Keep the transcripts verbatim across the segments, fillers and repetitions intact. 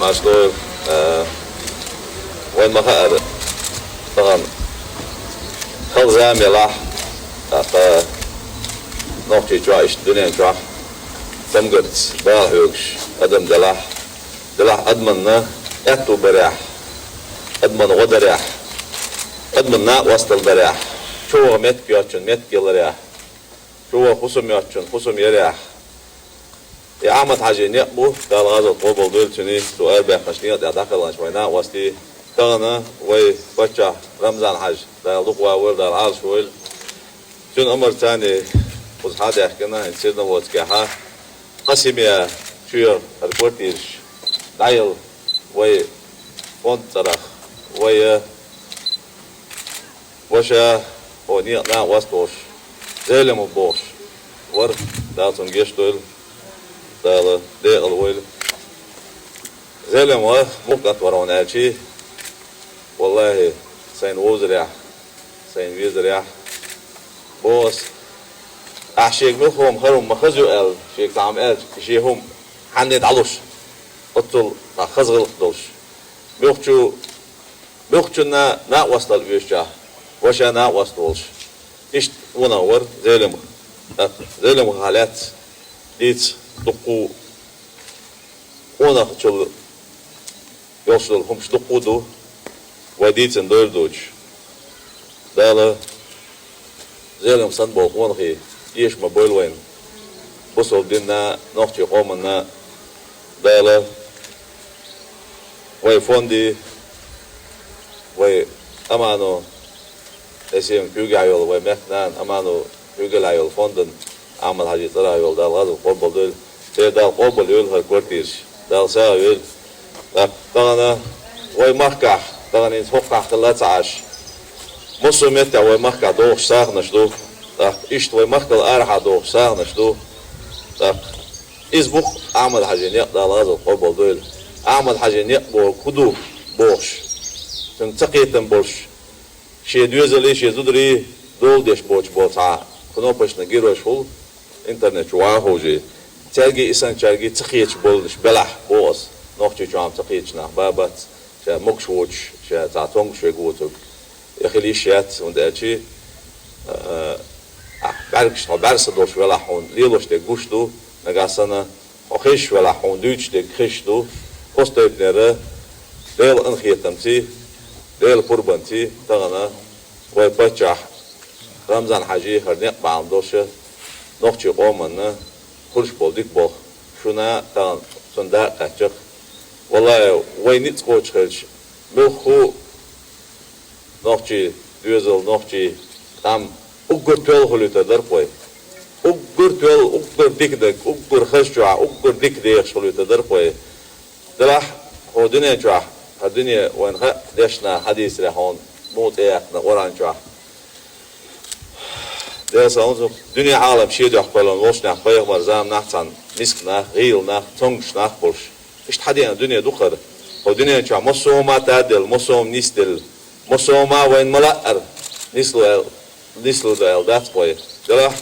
Аслой, э, вайн ма хаара, тахан хала зама елахь, тӀаккха нохчийчохь, иштта дуьнен чохь цамгарца бала хьоьгуш адам делахь, делахь адамна аьтту барехь, адамна гӀо дарехь, адамна накъосталла дарехь, чу ваха меттиг йоцчун меттиг яларехь, чу ваха хӀусам йоцчун хӀусам ярехь. И Ахьмад-Хьаьжин некъ бу, Дала гӀазот къобал дойла цуьнан, цо арабаьккхинчу некъа тӀехь дӀакхелхинчу вайн накъостий. Тахана вай паччахь Рамзан-Хьаьжа, Дала дукха ван войла, Дала Ӏалаш войла. Цуьнан амарца кхуза хьадаьхкина, хӀинца Серноводскехь, кхаа семья чуьра хӀара квартираш дӀаяла вай фонд цӀарах, вай ваша, хӀокху некъан накъост волуш, Зелимха бохуш вара, Дала цунна гечдойла, Дала декъала войла. Зелимха муха кӀант вара хьуна аьлча, валлахӀи, сайна вовзарехь, сайна везарехь, боху ас, ахь шега муьлхха хӀума хаза ю аьлла, шега цхьа хӀума аьлча, и шен хӀума хьанна дӀалуш, оццул хаза гӀиллакх долуш. Муьлххачу Муьлххачунна накъосталла оьшучохь, ваша накъост волуш. Иштта къонах вара Зелимха. ТӀаккха Зелимхахь лаьцна дийца дуккха а къонахчалла йолуш долу хӀумаш дуккха а ду, вай дийцина дойр доцуш. Дала Зелимха санна болу къонахий эша ма бойла вайна, бусалба динна, нохчийн къоманна. Дала вай фонде, вай Амано, эсем куьйгахь йолу вай мехкан нана Амано куьйгаллехь йолу фондана Ахьмад-Хьаьжин цӀарах йолу, Дала гӀазот къобал дойла. Церан Дала къобал йойла хӀара квартираш. Дала сагӀа йойла. ТӀаккха тахана вай махкахь, тахана хӀинца хӀокхахь хилла а ца Ӏаш, массо а меттехь вай махкахь дохуш сагӀанаш ду. ТӀаккха иштта вай махкал арахьа дохуш сагӀанаш ду. ТӀаккха иза бу-кх Ахьмад-Хьаьжин некъ, Дала гӀазот къобал дойла. Ахьмад-Хьаьжин некъ бохург хӀун ду бохуш, цуьнан цакхетам болуш, шен доьзалий, шен зударий дола деш боцуш болу цхьа кнопочный геройш хуьлу интернет чу ван ховший. Цаьргий, и санначаьргий ца кхеташ болуш белахь, боху ас, Нохчийчохь-м ца кхеташ нах бан бац, ша могуш воцуш, ша цхьа цомгуш верг воцург. И хила йиш яц, хӀунда аьлча, а, а, ахь бӀаьргаш тхо бӀаьрса долуш велахь, хьуна лелош дерг гуш ду, нагахь санна хьо хезаш велахь, хьуна дуьйцуш дерг хезаш ду. Оцу тайпанера Делан къинхетамций, Делан пурбанций тахана вай паччахь Рамзан-Хьаьжин хӀара некъ бахьана долуш нохчийн къоманна хуьлуш болу дика болх шуна а, тахана цунна дакъа кхаьчча-кх. Валлахи, вай ницкъ кхочуш хилча, муьлхха а нохчийн доьзал, нохчийн къам уггар тоьлла хуьлуьйтур дара-кх вай. Уггар тоьлла, уггар дика дерг, уггар хазачохь, уггар дика дехаш хуьлуьйтур дара-кх вай. Делахь, хӀокху дуьнен чохь, хӀара дуьне вайна хаьа дешнехь, хьадийсарехь, хьуна муха тӀеяьккхина Къуръан чохь. Делан салам, дуьне, Ӏалам шен дуьхьа кхоьллина волчу нах, пайхамар заманахь цхьана миска нах, гӀийла нах, цомгуш нах болуш. Иштта хьадеана дуьне ду-кх хӀара. ХӀокху дуьнен чохь массо а хӀума таделла, массо а хӀума нисделла, массо а хӀума вайна ма-лаъара нисло аьлла, нисло ду аьлла дац-кх вай. Делахь,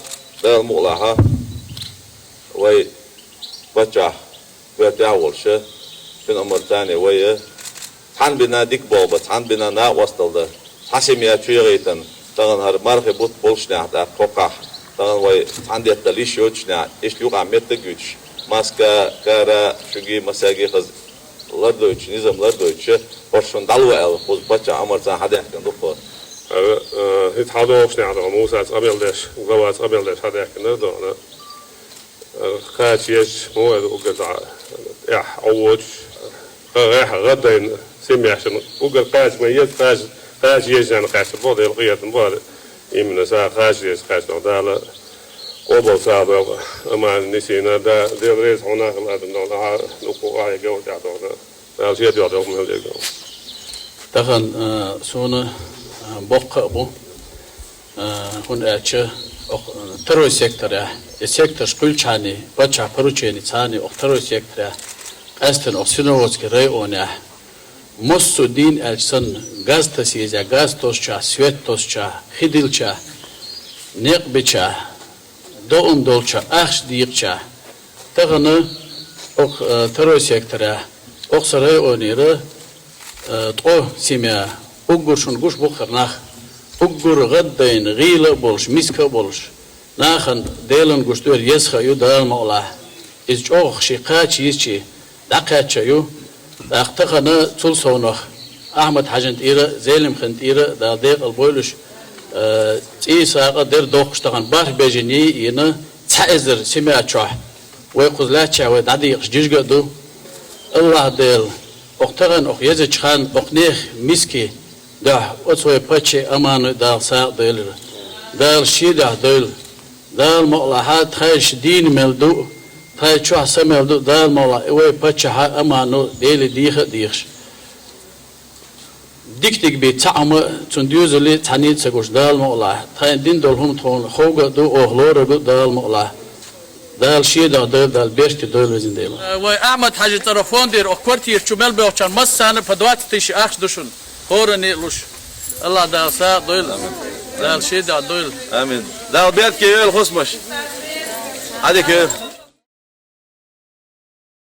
Дала мукъалахь, вай паччахь коьртехь а волуш, цуьнан амарца вай цхьана бина дика болх бан, цхьана бина накъосталла дан, цхьа семья чу яхийтина, тахана хӀара мархи бутт болушшехь, тӀаккха хӀокхахь, тахана вай цхьана деттал йиш йоццушшехь, иштта юкъахь меттиг а юьтуш, маска, кара, шуьги, масаьги хаза лардойтуш, низам лардойтуш, хӀорш шуна дӀало аьлла, кхуза паччахьан амарца хьадаьхкина ду-кх хӀара. ХӀара, э, хӀинца хьадогӀушшехь, тахана Мусас къамел деш, главас къамел деш хьадаьхкина дара тахана. Кхача еза, хӀун эр уггар дӀа, эхь, Ӏоввочуш, гӀехь, гӀаддайна, семьяшна, уггар кхача ма еза, кхача, кхача еза жан кхаьчна боху, Делан къинхетам боху, именно сан кхача еза кхаьчна Дала къобал ца догӀу, аман нисийна, да, Дела реза хьуна хила адам догӀу, хьан дуккха а гӀайгал тӀехь догӀу. Дала шен дуьхьа делла мел дерг. Тахана, а, суна, а, боккха а бу, а, хӀунда аьлча, оха, а, второй секторехь, и секторш кхуьллучхьаний, паччахьан поручени цхьаний, оха второй секторехь, къаьсттина оха Серноводский районехь, массо а дийна аьлча санна, газ таса еза, газ тосучохь, свет тосучохь, хи дилчохь, некъ бичохь, доӀан долчохь, ахча дийкъачохь, тахана оха, э, второй секторехь Оха са районера, э, ткъо семья, уггар шуна гуш бу-кх хӀара нах, уггар гӀаддайна, гӀийла а болуш, миска а болуш, нахана Делан гуш тӀера еза ха ю Дала мукъалахь. Иза чӀогӀа ши кхача йисчи дӀакхаьчна ю. ТӀаккха тахана цул совнах Ахьмад-Хьаьжин тӀера а, Зелимхан тӀера а Дала декъал бойла уьш, э, цӀий сагӀа дер доккхуш тахана бархӀ бежан йий йина цхьа эзар семья чохь. Вай кхуза лаьттачохь вай дӀадийкъаш жижиг а ду. АллахӀ Дела, оха тахана, оха езачу ханна, оха нехан мискийн дуьхьа, оцу вай паччахьан Аманан Дала сагӀа дойла. Дала шен дуьхьа дойла. Дала мукъалахь, тхайша дийна мел ду, тхай чохь са мел ду, Дала мукъалахь, и вай паччахьан Аманан Деле деха а дехаш. Дика-дика бен цхьа хӀума а, цунна доьзале а цхьаьний а ца гуш, Дала мукъалахь. Тхайна дина долу хӀума тхуна ховга а ду, оха лорург а ду, Дала мукъалахь. Дала шен дуьхьа дойла, Дала беркате дойла, везан Дела. Э, вай Ахьмад-Хьаьжин цӀарах фонд йира, оха квартира чу мел боьлхучарна массарна а по двадцать тысяч ахча ду шуна. ХӀоранна а луш. АллахӀ Дала сагӀа дойла. Дала шен дуьхьа дойла. Амин. Дала беркате йойла хӀусамаш. Хьан дика йойла.